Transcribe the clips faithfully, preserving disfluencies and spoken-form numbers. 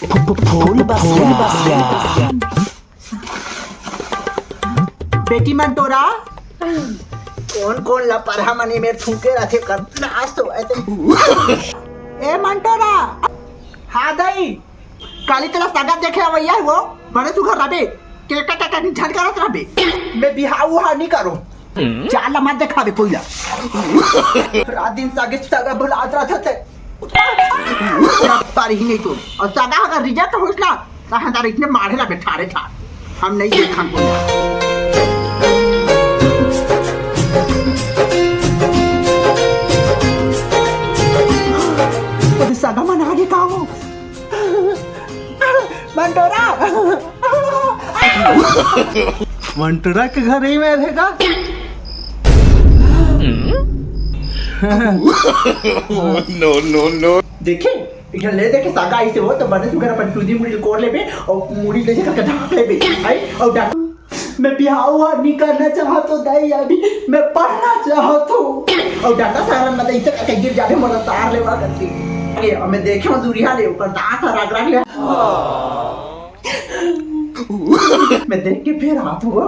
फूल बस गया। बेटी मंटोरा, कोन कोन ला परहा मनी में थूके रथे कर नाश तो ऐसे। ए मंटोरा, हाँ दाई, काली तेला सगा देखे अवैया है वो, बड़े सुघर रबे, के का का का झन करत रबे। मैं बिहाव उहाव नहीं करूँ। चाल ला मत देखाबे कोई ला। रात दिन सगे सगा बुलात रहत हे। पारी ही नहीं तो। और सगा अगर रिजेक्ट होइस ना, तहाँ तार इतने मारे ला बैठा रे था। हम नहीं देखन कोई। अबे सगा मन आगे का हो? मंटोरा। मंटोरा के घर ही में रहेगा। No, no, no। देखे, इधर ले देखे सागा ऐसे हो तो बने सुगर अपन टूदी मुड़ी कोर लेबे और मुड़ी ले जाकर ढाक लेबे। आई और डॉक्टर, मैं बिहाव नहीं करना चाहत हूँ दाई, अभी मैं पढ़ना चाहत हूँ। और डॉक्टर साहब मतलब इसे करके गिर जाबे मोला तार लेवा करती। ये मैं देखे हूँ दूरिया ले ऊपर दांत रगड़ ले। मैं देख के फिर हाथ हुआ।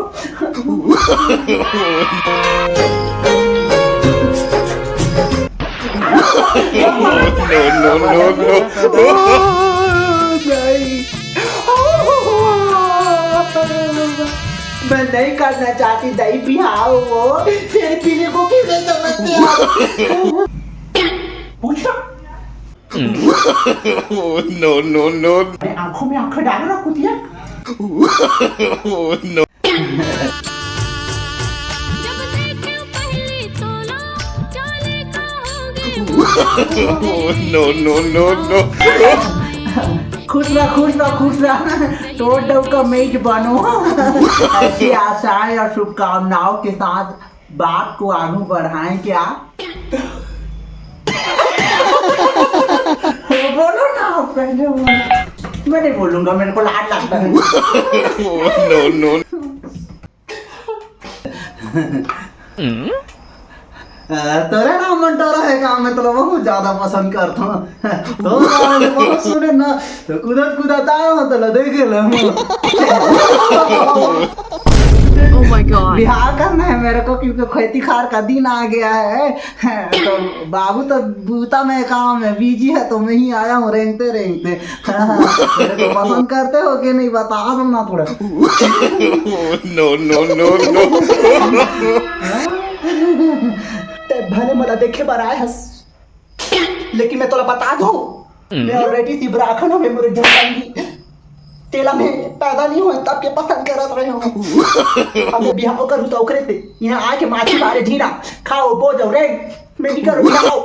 No, no, no, no। नहीं। मैं नहीं करना चाहती दाई बिहाव वो। फिर पीने को किसे समझते हो? पूछा। No, no, no। मैं आंखों में आंखें डालो ना कुतिया। No। जब देखे पहली तोला, जाने का हो गए। No, no, no, no। खुश रह, खुश रह, खुश रह। तोड़ दो का मेज बनो। ऐसी आशाएं और शुभकामनाओं के साथ बात को आगू बढ़ाएं क्या? बोलो ना, आप पहले बोलो। मैं नहीं बोलूंगा, मेरे को लाज लगता है। No, no। अ, तोरे नाम मंटोरा है का? मैं तोला बहुत ज्यादा पसंद करता हूँ। तो बहुत सुने ना, तो कूदत कूदत आया हूँ, तो ला देखे ला हूँ। Oh my God। बिहाव करना है मेरे को, क्योंकि खेती खार का दिन आ गया है। तो बाबू तो बूता में काम में बिजी है, तो मैं ही आया हूँ रेंगते रेंगते। मेरे को पसंद करते हो कि नहीं, बता दो ना थोड़ा। No, no, no, no। ते भले मोला देखे बर आए हस, लेकिन मैं तोला बता दूं, मैं already सिबराखन हवे मोरे जवानी। तेला मैं पैदा नहीं होए तब के पसंद करत रहे हूँ। अब मैं बिहाव करूँ तो ओकरे से यहाँ आके माछी मारे झीना खाओ बोझ और रेंग। मैं नहीं करूँ बिहाव।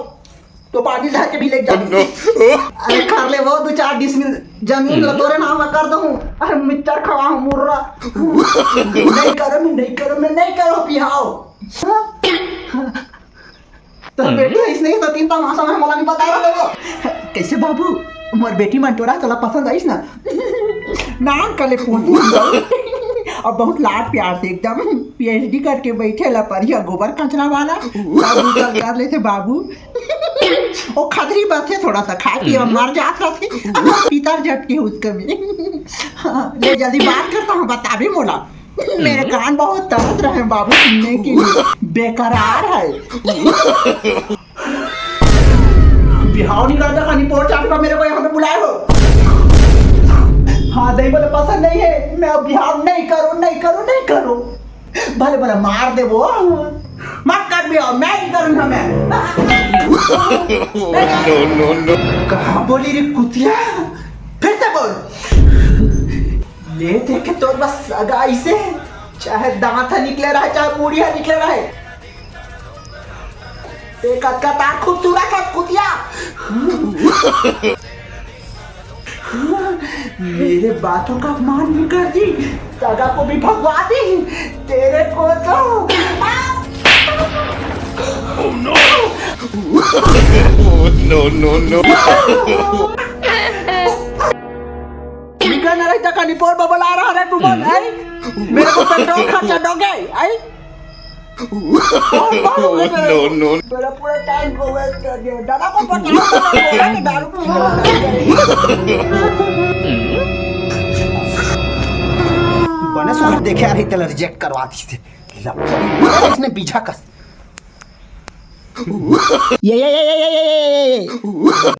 तो पानी ला के भी ले जाऊँ। अरे कर ले वो दो चार डिसमिल जमीन ला तोरे नाम कर दूँ। अरे मिक्सचर खवा मुर्रा। नहीं करो मैं, नहीं करो मैं, नहीं करो बिहाव। तो बेटी, इसने ही तो तीन तमाशा में मोला नहीं बता रहा वो। कैसे बाबू, मोर बेटी मंटोरा तोला पसंद आइस ना? नाम कले पूछ। अब बहुत लाड प्यार से एकदम पीएचडी करके बैठे ला परिया गोबर कचरा वाला। बाबू का कर लेते बाबू। ओ खदरी बस है थोड़ा सा खाए पिए मर जात रहते। पितर झटके उसके में। हाँ, ले जल्दी बात करता हूँ, बताबे मोला। मेरे कान बहुत तरस रहे हैं बाबू सुनने के लिए। बेकरार है। बिहाव नहीं करता खानी पोर चाट का मेरे को यहाँ पे बुलाए हो। हाँ, दही बोले पसंद नहीं है, मैं अब बिहाव नहीं करूँ, नहीं करूँ, नहीं करूँ। भले भले मार दे वो। मत कर बिहाव, मैं नहीं करूँगा मैं। No, no, no। कहाँ बोली रे कुतिया? फिर से बोल। ले देखे तोर बस सगाई से, चाहे दांत ह निकले रहे, चाहे मुड़ी ह निकले रहे। ते कतका तार खूबसूरत हस कुतिया। मेरे बातों का अपमान भी कर दी, सगा को भी भगवा दी। तेरे को तो। Oh no! No, no, no। निकल ना रही तक निपोर बबल आ रहा है, तू बोल, आई? मेरे को पेट्रोल खर्चा दोगे, आई? No, no। मेरा पूरा टाइम को वेस्ट कर दिया। दादा को पता था, दारू पी रहा था। देखे यार, तेला रिजेक्ट करवा दी थे। इसने पीछा कस। ये ये ये ये ये ये ये ये।